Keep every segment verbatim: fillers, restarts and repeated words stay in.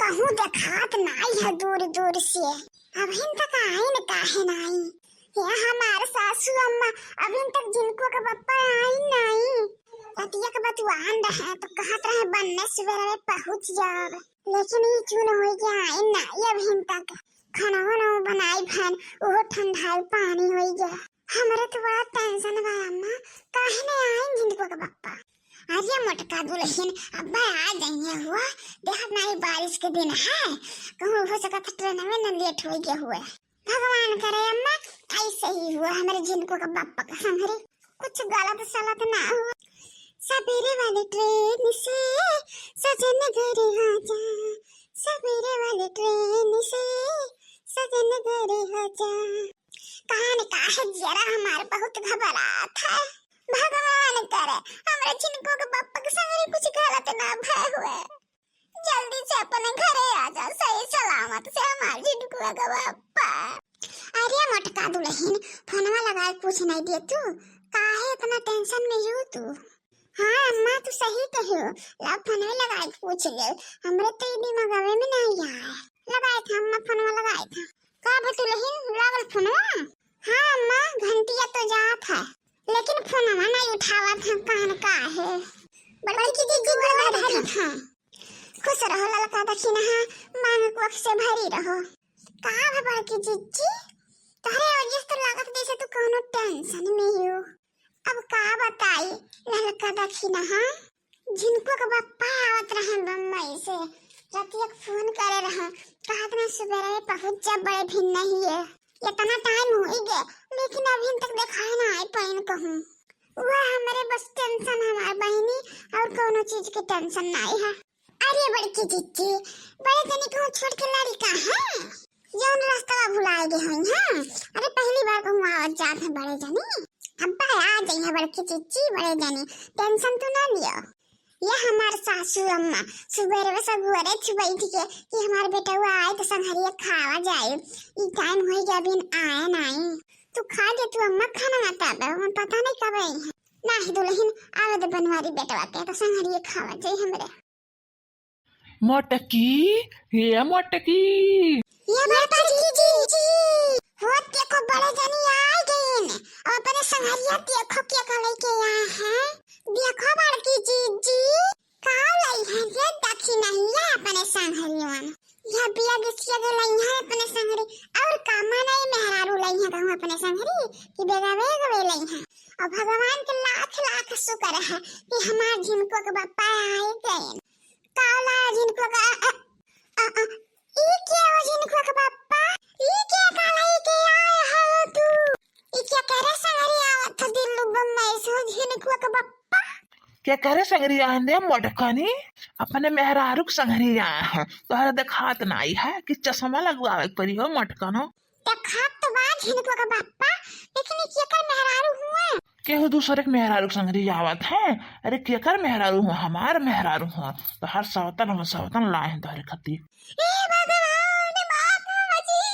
कहूँ देखात नाई है दूर दूर से। अबहिन तक आइन काहे नाई? हे हमार सासू अम्मा, अबहिन तक झिनकुआ के बप्पा आइन नाई। रतिया के बतुआन रहे तो कहत रहे बन्ने सुबेरे में पहुँच जाब, लेकिन ई चून होई के आइन नाई अबहिन तक। खाना वाना बनाई भन, उहो ठंडाई पानी होई गया। हमरे तो बड़ा tension बा अम्मा, काहे न आइन झिनकुआ के बप्पा? अरे मोटका दुलहिन, अब्बा आ जइहे हुआ, देखत नाई बारिश के दिन है, कहूँ हो सकत है ट्रेन में न लेट होई गया हुआ। भगवान करे अम्मा, ऐसे ही हुआ हमरे झिनकुआ के बप्पा के संगरी, कुछ गलत सलत ना हुआ। सवेरे वाली ट्रेन से सजन घर आजा, सवेरे वाली ट्रेन से सजन घर आजा। काहे न काहे जियरा हमार बहुत घबरात है। भगवान करे हमरे झिनकुआ के बप्पा के संगरी कुछ गलत ना भय हुए। जल्दी से अपने घरे आ जा, सही सलामत से हमार झिनकुआ के बप्पा। अरे मोटका दुलहिन, फोनवा लगा के पूछ नहीं दे तू, काहे इतना tension में हो तू? हाँ अम्मा, तू सही कहो, ला फोनवे लगाए के पूछ ले, हमरे तो ई दिमागवे में नहीं आए। लगाए था अम्मा, फोनवा लगाए था। का बा दुलहिन, लागल फोनवा? हाँ अम्मा, घंटिया तो जात है, लेकिन फोनवा नहीं उठावत है, काहे न काहे। बड़की दीदी गोड़ धरी था। खुश रहो ललका दखिनहा, मांग कोख से भरी रहो। का बा बड़की जिज्जी, तोहरे वजह से तो लागत जैसे तू कौनो tension में ही हो। अब का बताई ललका दखिनहा, झिनकुआ के बप्पा आवत रहे बम्बई से, रतिया के फोन करे रहे, कहत रहे सुबेरे में पहुँच जा, बड़े भिन नहीं है। इतना time होई गए, लेकिन अभी तक देखाए ना आए पाइन कहूँ। वह हमरे बस tension हमार बहिनी, और कौनो चीज के tension नहीं है। अरे बड़की जिज्जी, बड़े जनी कहूँ छोट के लड़का है, जौन रास्ता भुलाए गए हैं, हाँ? अरे पहली बार कहूँ आवत जात है बड़े जनी, अब आ जाइए बड़की जिज्जी, बड़े जनी, tension तू ना लियो। ये हमार सासू अम्मा सुबेरे से गोरे छुबई थी के कि हमार बेटवा आए तो संघरिया खावा जाए, ई time होई गया, अभी आए नहीं। तू खा दे तू अम्मा खाना, ना तब हम पता नहीं कब आई है। नाही दुलहिन, आवे दे बनवारी बेटवा के, तो संघरिया खावा जाए हमरे। मोटकी, हे मोटकी। ये बड़का जिज्जी, हो देखो बड़े जनी आ गईन। और अपने संघरिया देखो के का लेके आए हैं। देखो बड़की जिज्जी, का लाई है रे दखिनहिया अपने संघरियन। यह बिया बिछिया के लाई है अपने संघरी। और का मनई मेहरारू लाई है कहूँ अपने संघरी कि बेगा बेग वे लाई है। और भगवान के लाख लाख शुक्र है कि हमार झिनकुआ के बप्पा आए गए। काला झिनकुआ का, अ, अ, अ, ई के हो झिनकुआ के बप्पा? ई के काला ई के आए हो तू? ई के करे संगरी आवत हो दिल्लू बम्बई से हो झिनकुआ के बप्पा? के करे संगरी आए दे मोटकनी? अपने मेहरारू के संगरी आए हैं। तोहरा देखात नाई है कि चश्मा लगवावे के पड़ी हो मोटकनो? देखात तो बा झिनकुआ के बप्पा, लेकिन ई केकर मेहरारू हुए? केहू दूसरे के मेहरारू के संगरी आवत है। अरे केकर मेहरारू हुआ? हमार मेहरारू हुआ। तो हर सवतन हम सवतन लाए हैं तोहरे खातिर। ए भगवान, माता जी,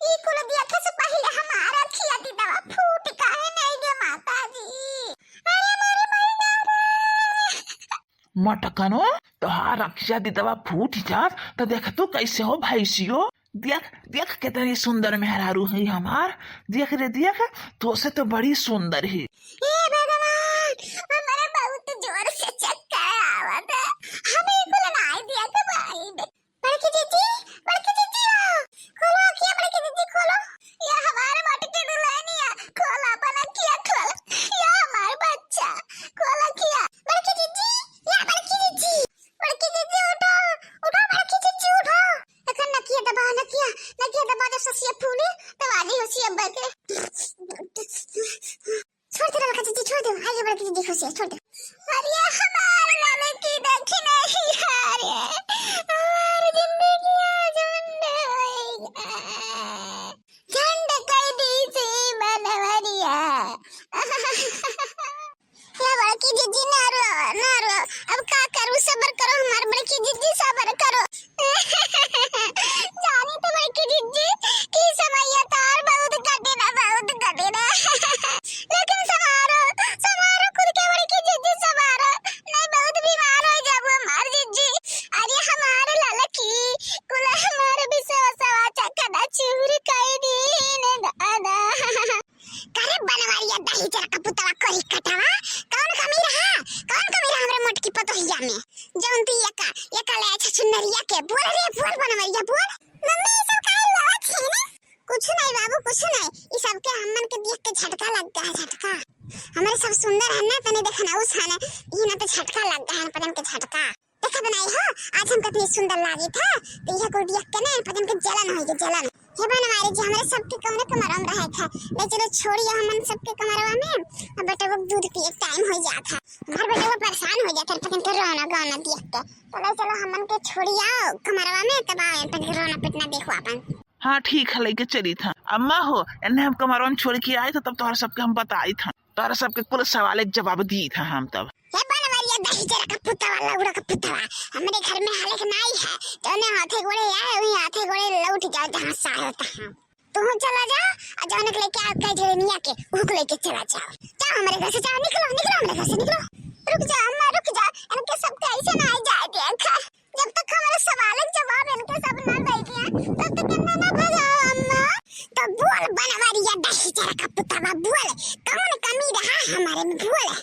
ई कुल देखे से पहिले हमार अखिया दिदवा फूट काहे नहीं गे माता जी? अरे मोरे मरना रे। मटकनो, तोहार अखिया दिदवा फूट जात, तो देख तू कैसे हो भैंसियो। देख, देख कितनी सुंदर मेहरारू है हमार। देख रे देख, तो से तो बड़ी सुंदर है। हे भगवान, हमरा बहुत जोर से चक्कर आवत है। हमें कुल नाई दिया के भाई। बड़की जीजी, बड़की जीजी हो, खोलो अखिया बड़की जीजी खोलो। या हमार मटकी दुल्हनिया, खोल अपन अखिया खोल। या हमार बच्चा, खोल अखिया। बड़की जीजी, या बड़की जीजी, बड़की जीजी उठो, उठो बड़की जीजी उठो। एकर नकिया दबा, नकिया, नकिया दबा दे ससिया फूली, दबा दी हो सिया के। छोड़ दे ललका जीजी, छोड़ दे। आइए बड़की जीजी खुशी है, छोड़ दे। अरे हमार ललकी देखी नहीं है रे। हमार जिंदगी झंड होई गे। झंड कर दी से बनवरिया। हे बड़की जीजी ना रो, ना रो। अब का करू, सबर करो हमार बड़की जीजी, सबर करो। जानी तो बड़की जीजी कि समैया तार बहुत कठिन है, बहुत कठिन है। लेकिन संभारो, संभारो खुद के बड़की जीजी। नरिया के। बोल रे, बोल बनवरिया, बोल। मम्मी, ये सब काहे रोवत है ना? कुछ नहीं बाबू, कुछ नहीं। ये सबके हमन के देख के झटका लग गया है, झटका। हमरे सब सुंदर है ना, तने देखना उस है ना, ये ना तो झटका लग गया है, पतन के झटका। देखत नहीं हो, आज हम कितनी सुंदर लागी था, तो यह कुल देख के ना, पतन के जलन होई के जलन। हे बनवारी जी, हमरे सबके कमरे कमरवा में रहे था, ले चलो छोड़ियो हमन सबके कमरवा में। अब बेटा वो दूध पिए टाइम हो जात है, हमार बेटा वो परेशान हो जात है, पतन के रोना गाना देख के। तो ले चलो हमन के छोड़ियो कमरवा में, तब आए पतन के रोना पिटना देखो अपन। हाँ, ठीक है, लेके चली था। अम्मा हो, एन्ने हम कमरवा में छोड़ के आए थे, तब तोहरा सबके हम बताई था। तोहरा सबके कुल सवाल के जवाब दी था हम तब। हे बनवरिया, दही जरा का पुतवा, लौड़ा का पुतवा, हमरे घर में हाले के नाई है। जौने हाथे गोड़े आए, वही हाथे गोड़े लौट जाओ, जहाँ से आए होता है। तुम चला जाओ, और जौने के लेके आओ, कई झड़निया के, उहू को लेके चला जाओ। जाओ हमरे घर से, जाओ, निकलो, निकलो हमरे घर से, निकलो। रुक जाओ अम्मा, रुक जाओ, इनके सबके ऐसे ना आई जाए, देखा। जब तक हमारे सवाल के जवाब इनके सब ना दे दिया, तब तक इन्हें ना भगाओ अम्मा। तो बोल बनवरिया दही जरा का पुतवा, बोल, कौन कमी रहा हमारे में, बोल।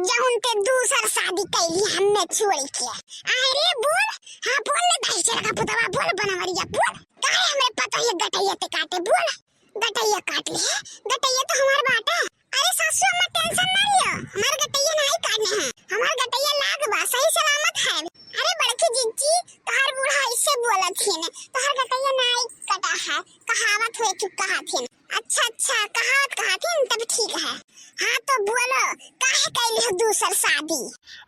जौन ते दूसर शादी कैली हमने छोड़ के। अरे बोल, हाँ बोल ले दही जरा का पुतवा, बोल बनवरिया, बोल। काहे हमरे पतोहिया गटैया ते काटे, बोल। गटैया काट ले, गटैया तो हमार बाटे। अरे सासू अम्मा, टेंशन ना लियो, हमार गटैया नहीं काटने हैं, हमार गटैया लाग बा, सही सलामत है। अरे बड़की जिज्जी, तोहार बूढ़ा ऐसे बोलत हिन, तोहार गटैया नहीं कटा है, कहावत हुए चुप कहा थिन। अच्छा अच्छा, कहावत कहा थिन, तब ठीक है। हाँ तो बोलो, काहे कैली हो दूसर शादी?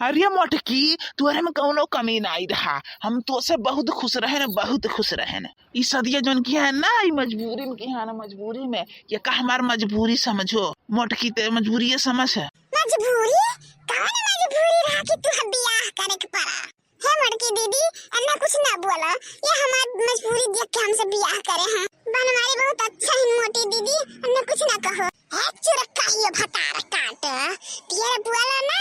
अरे मोटकी, तोहरे में कौनो कमी नहीं रहा, हम तो से बहुत खुश रहे न, बहुत खुश रहे न। ई सदिया जौन की है ना, ई मजबूरी में की है ना, मजबूरी में। ये का हमार मजबूरी समझो, मोटकी ते मजबूरी ये समझ है। मजबूरी? कौन मजबूरी रहा कि तू बियाह करे के पड़ा? हे मोटकी दीदी, अन्ना कुछ ना बोला, ये हमार मजबूरी देख के हमसे बियाह करे हैं। बनवारी बहुत अच्छा है मोटी दीदी, अन्ना कुछ ना कहो। हे चुरक्का ही भतार काट, पियर बोला ना,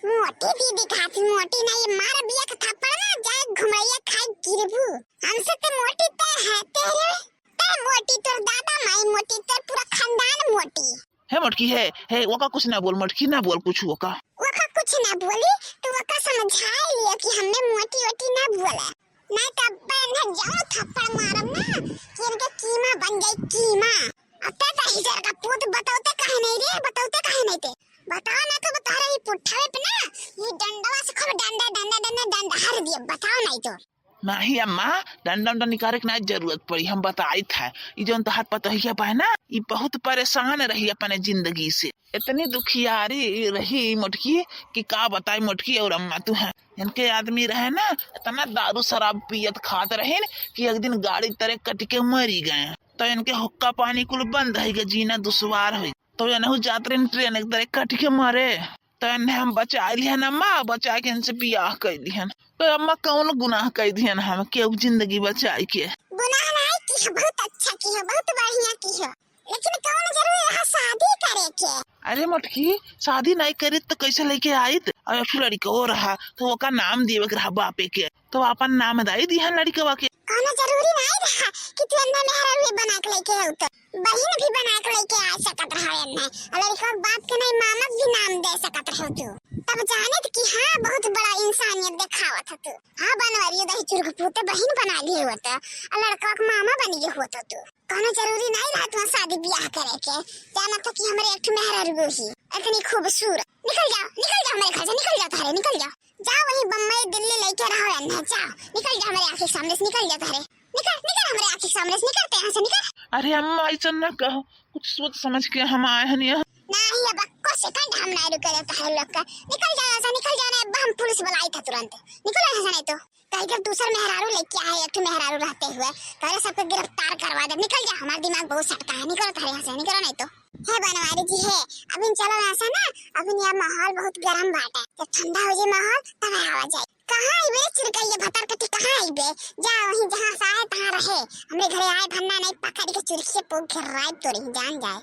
मोटी दीदी खाती मोटी ना, ये मार बिया के थप्पड़ ना, जाए घुमैया खाए गिरबू। हमसे ते मोटी ते है, तेरे ते मोटी तोर दादा माई मोटी, तोर पूरा खानदान मोटी। हे मोटकी, हे, हे, ओका कुछ ना बोल, मोटकी ना बोल कुछ ओका। ओका कुछ ना बोली, तू ओका समझाए लियो कि हमने मोटी ओटी ना बोला। नहीं तो अब इन्हें जौन थप्पड़ मारब ना कि इनके कीमा बन जाई, कीमा। अब ते दही जर का पूत बतौते काहे नहीं रे, बतौते काहे नहीं ते? बताओ ना तो बता रही पुट्ठा पे ना, ये डंडवा से खूब डंडा, डंडा, डंडा, डंडा हर दिए, बताओ नहीं तो। नाही अम्मा, डंडा उंडा निकारे के ना जरूरत पड़ी, हम बताइत है। ई जौन तहार पतोहिया बा ना, ई बहुत परेशान रही अपने जिंदगी से। इतनी दुखियारी रही मोटकी कि का बताई मोटकी और अम्मा तू है। इनके आदमी रहे ना, इतना दारू शराब पियत खात रहे कि एक दिन गाड़ी तरे कट के मरी गए। तो इनके हुक्का पानी कुल बंद है, जीना दुश्वार हुई। तो इनहू जात रहे ट्रेन एक तरे कट के मरे। तो एन्ने हम बचाइ लिहन अम्मा, बचाइ के इनसे बियाह कइ लिहन। तो अम्मा कौन गुनाह कइ दिहन हम, केहू जिंदगी बचाइ के? गुनाह नाहीं किहो, बहुत अच्छा किहो, बहुत बढ़िया किहो। लेकिन कौन जरूरी रहा शादी करे के? अरे मोटकी, शादी नाहीं करित तो कैसे लेके आइत? और एक ठो लड़िकवो रहा, तो ओका नाम देवे के रहा बापे के। तो आपन नाम दाई दिहन लड़िकवा के। कौनो जरूरी नाहीं रहा कि तू एन्ने मेहरारू बना के लेके आऊ तो। बहिन भी बना के लेके आ सकत रहो एन्ने। और लड़िकवा के बाप के नाहीं, मामा भी नाम दे सकत रहो तू। तब जानित कि हाँ, बहुत बड़ा इंसानियत देखावत हो तू। हाँ, बनवरियो दही चुरक पूते बहिन बना लिए हुआ तो। और लड़िकवा के मामा बन गए हुआ तो तू। कौनो जरूरी नाहीं रहा तू शादी ब्याह करे के। जाना था कि हमरे एक ठो मेहरारू ही। इतनी खूबसूरत। निकल जाओ, निकल जाओ मेरे घर से, निकल जाओ तारे, निकल जाओ। जाओ वहीं बम्बई, दिल्ली लेके रहो एन्ने, जाओ। निकल जाओ हमरे आँखी के सामने से, निकल जाओ तारे। निकल, निकल हमरे आँखी के सामने से, निकल ते यहाँ से, निकल। अरे अम्मा, ऐसा ना कहो, कुछ सोच समझ के हम आए हैं यहाँ। नाहीं, अब अक्को second हम नाहीं रुके देता है लोग का। निकल जाओ यहाँ से, निकल जाओ ना, अब हम पुलिस बुलाई था तुरंत। निकलो यहाँ से नहीं तो। कहीं अगर दूसर मेहरारू लेके आए, एक ठो मेहरारू रहते हुए, तो अरे सबको गिरफ्तार करवा दे। निकल जाओ, हमारा दिमाग बहुत सटका है। निकलो तारे यहाँ से, निकलो नहीं तो। हे बनवारी जी हे, अभी चलो यहाँ से ना, अभी यहाँ माहौल बहुत गरम बाटे। जब ठंडा हो जाए माहौल, तब आवा जाए। कहाँ आई बे चिरकैया भतार कटी, कहाँ आई बे? जा वहीं जहाँ से आए तहाँ रहे। हमरे घरे आए भन्ना नहीं, पकड़ के चुरखिए पोक के राइब तोरी जान जाए।